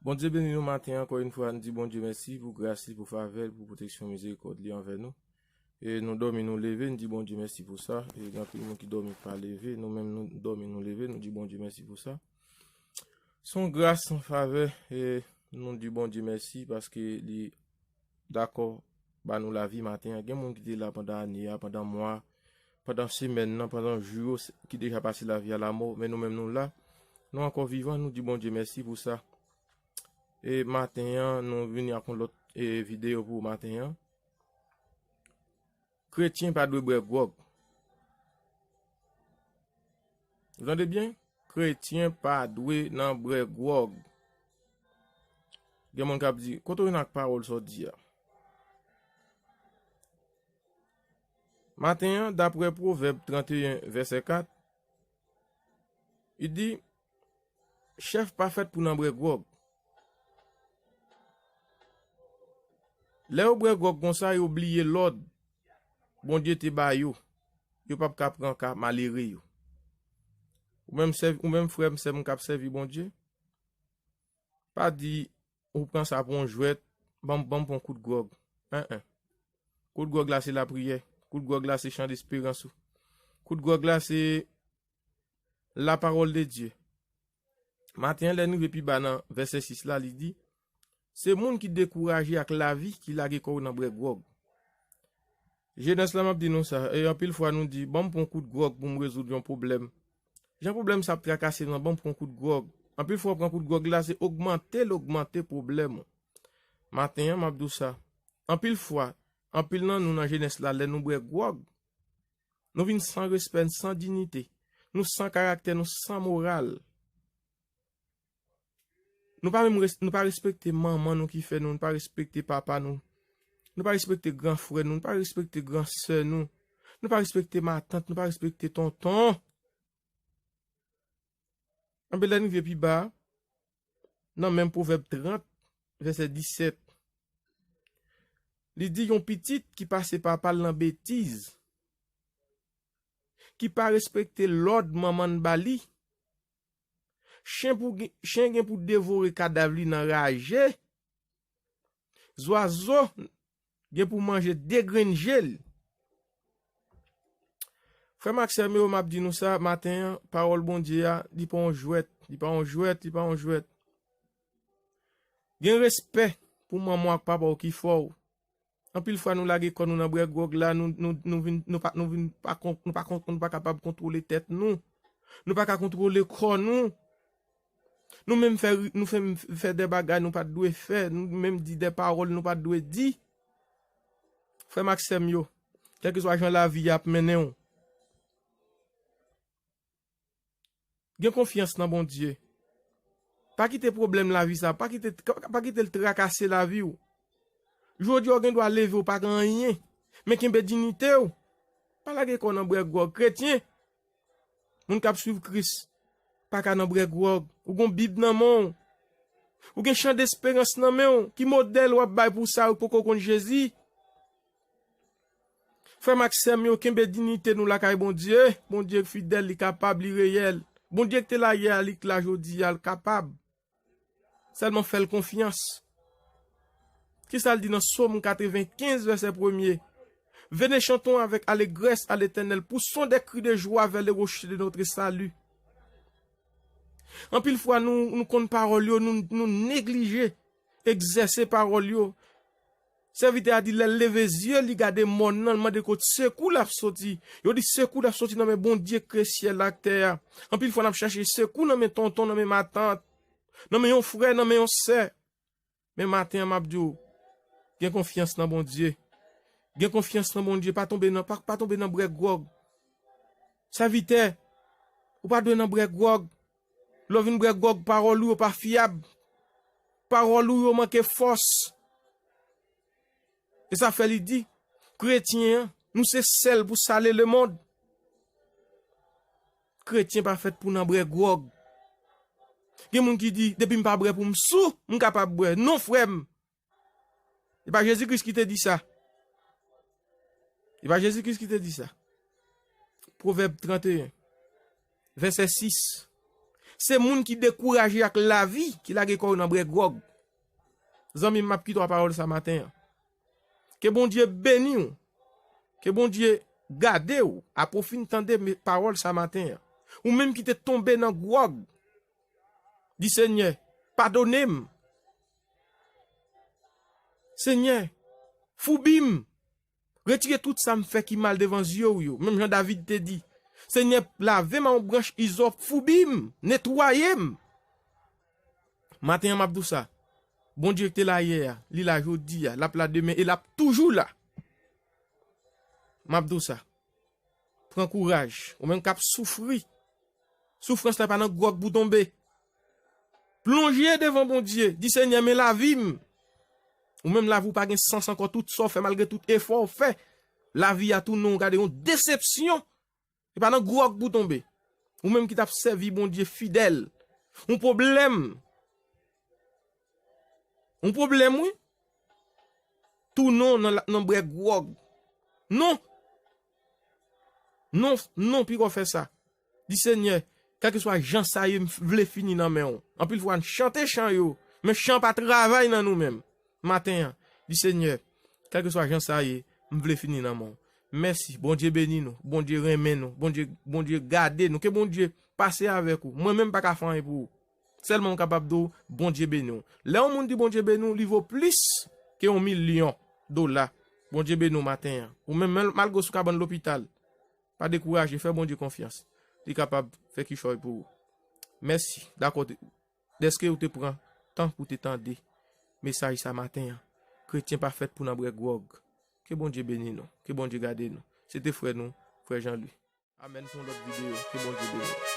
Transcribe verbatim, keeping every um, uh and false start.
Bondye beni nou maten an, ankò yon fwa, n di Bondye mèsi pou gras li, pou favè l, pou pwoteksyon, mizerikòd li anvè nou. E nou dòmi, nou leve, n di Bondye mèsi pou sa. E gen anpil moun ki dòmi pa leve, nou menm nou dòmi, nou leve, nou di Bondye mèsi pou sa. Se yon gras, se yon favè, e nou di Bondye mèsi paske li dakò ba nou lavi maten an. Gen moun ki te la pandan ane a, pandan mwa, pandan semèn nan, pandan jou yo, se- ki deja pase lavi a lamò, men nou menm nou la. Nou ankò vivan, nou di Bondye mèsi pou sa. E maten an, nou vini ak yon lòt e videyo pou maten an. Kretyen pa dwe bwè gwòg. Ou tande byen? Kretyen pa dwe nan bwè gwòg. Gen moun k ap di, "Kote w jwenn ak pawòl sa w di a?" Maten an, daprè Pwovèb trannteyen, vèsè kat, li di, "Chèf pa fèt pou nan bwè gwòg." Lè yo bwè gwòg konsa, yo bliye lòd Bondye te ba yo. Yo p ap ka pran ka malere yo. Ou menm sèvi, ou menm frè m, sè m k ap sèvi Bondye, pa di ou pran sa pou yon jwèt, ban m, ban m pran kout gwòg. En, en. Kout gwòg la se lapriyè. Kout gwòg la se chan desperans ou. Kout gwòg la se la parole de Dieu. Maten an, lè n rive pi ba nan vèsè sis la, li di, "Se moun ki dekouraje ak lavi ki lage kò w nan bwè gwòg." Jenès la, m ap di nou sa, e anpil fwa nou di, "Ban m pran kout gwòg pou m rezoud yon pwoblèm." Jan pwoblèm sa ap trakase m nan, ban m pran kout gwòg. Anpil fwa, pran kout gwòg la, se ogmante l, ogmante pwoblèm ou. Maten an, m ap di w sa. Anpil fwa, anpil nan nou nan jenès la, lè nou bwè gwòg, nou vin san respè, san diyite. Nou san karaktè, nou san moral. Nou pa menm res- nou pa respekte manman nou ki fè nou, nou pa respekte papa nou. Nou pa respekte gran frè nou, nou pa respekte gran sè nou. Nou pa respekte matant, nou pa respekte tonton. Anben lè n rive pi ba, nan menm Pwovèb trant, vèsè disèt, li di, "Yon pitit ki pase papa l nan betiz, ki pa respekte lòd manman n ba li, chen pou gen, chen gen pou devore kadav li nan raje, zwazo gen pou manje de grenn je l." Frè m ak sè m yo, m ap di nou sa maten an, pawòl Bondye a, li pa yon jwèt, li pa yon jwèt, li pa yon jwèt. Gen respè pou manman w ak papa w ki fè w. Anpil fwa nou lage kò nou nan bwè gwòg la, nou, nou, nou vin, nou pa, nou vin pa kon- nou pa kon- nou pa kapab kontwole tèt nou. Nou pa ka kontwole kò nou. Nou menm fè ri- nou fè, fè de bagay nou pa t dwe fè, nou menm di de pawòl nou pa t dwe di. Frè m ak sè m yo, kèlkeswa jan lavi a ap mennen w, gen konfyans nan Bondye. Pa kite pwoblèm lavi sa, pa kite, pa kite l trakase lavi w. Jodi a w gen dwa leve w pa gen anyen, men kenbe diyite w. Pa lage kò w nan bwè gwòg. Kretyen, moun k ap swiv Kris, pa ka nan bwè gwòg. Ou gen yon Bib nan men w. Ou gen chan desperans nan men w. Ki modèl w ap bay pou sa yo k poko konn Jezi? Frè m ak sè m yo, kenbe diyite nou lakay Bondye. Bondye fidèl, li kapab, li reyèl. Bondye ki te la yè a, li k la jodi a, l kapab. Sèlman fè l konfyans. Kisa l di nan Sòm katrevenkenz, vèsè premye? Venez, chantons avec allégresse à l'Éternel, poussons des cris de joie vers le rocher de notre salut. Anpil fwa, nou, nou konn pawòl yo, nou, nou neglije egzèse pawòl yo. Sèvitè a di, lè l leve zye, li gade mòn nan, l mande kot sekou l ap soti. Yo di, sekou l ap soti nan men Bondye k kreye syèl la ak tè a. Anpil fwa, n ap chache sekou nan men tonton, nan men matant, nan men yon frè, nan men yon sè. Men maten an, m ap di w, gen konfyans nan Bondye. Gen konfyans nan Bondye, pa tonbe nan, pa, pa tonbe nan bwè gwòg. Sèvitè, ou pa dwe nan bwè gwòg. Lè w vin bwè gwòg, pawòl ou yo pa fyab. Pawòl ou yo manke fòs. E sa fè li di, kretyen an, nou se sèl pou sale lemonn. Kretyen pa fèt pou nan bwè gwòg. Gen moun ki di, depi m pa bwè pou m sou, m kapab bwè. Non, frè m. E pa Jezi Kris ki te di sa. E pa Jezi Kris ki te di sa. Pwovèb tranteyen, vèsè sis. Se moun ki dekouraje ak lavi ki lage kò yo nan bwè gwòg. Zanmi m, m ap kite w a pawòl sa maten an. Ke Bondye beni w. Ke Bondye gade w apre w fin tande pawòl sa maten an. Ou menm ki te tonbe nan gwòg, di Senyè, padone m. Senyè, foubi m. Retire tout sa m fè ki mal devan zye w yo. Menm jan David te di, Senyè, lave m ak yon branch izòp, foubi m, netwaye m. Maten an, m ap di w sa. Bondye ki te la yè a, li la jodi a, l ap la demen e l ap toujou la. M ap di w sa. Pran kouraj, ou menm k ap soufri. Soufrans la pa nan gwòg pou tonbe. Plonje devan Bondye, di, Senyè, men lavi m. Ou menm lavi w pa gen sans ankò, tout sa w fè, malgre tout efò w fè, lavi a tounen w gade yon desepsyon. E pa nan gwòg pou tonbe. Ou menm ki t ap sèvi Bondye fidèl. Yon pwoblèm. Yon pwoblèm, wi. Tounen w nan, nan bwè gwòg. Non. Non, non, piko fè sa. Di, Senyè, kèlkeswa jan sa ye, m vle fini nan men w. Anpil fwa, n chante chan yo, men chan pa travay nan nou menm. Maten an, di, Senyè, kèlkeswa jan sa ye, m vle fini nan men w. Mèsi. Bondye beni nou. Bondye renmen nou. Bondye, Bondye gade nou. Ke Bondye pase avèk ou. Mwen menm pa ka fè anyen pou ou. Sèlman m kapab di w, Bondye beni w. Lè yon moun di Bondye beni w, li vo plis ke yon milyon dola. Bondye beni w maten an. Ou menm, mal-, malgre w sou kabann lopital, pa dekouraje, fè Bondye konfyans. Li kapab fè kichòy pou ou. Mèsi, dakò, te, dèske ou te pran tan pou te tande mesaj sa maten an. Kretyen pa fèt pou nan bwè gwòg. Ke Bondye beni nou. Ke Bondye gade nou. Se te frè nou, frè Jean Louis. Amèn, se yon lòt videyo. Ke Bondye beni nou.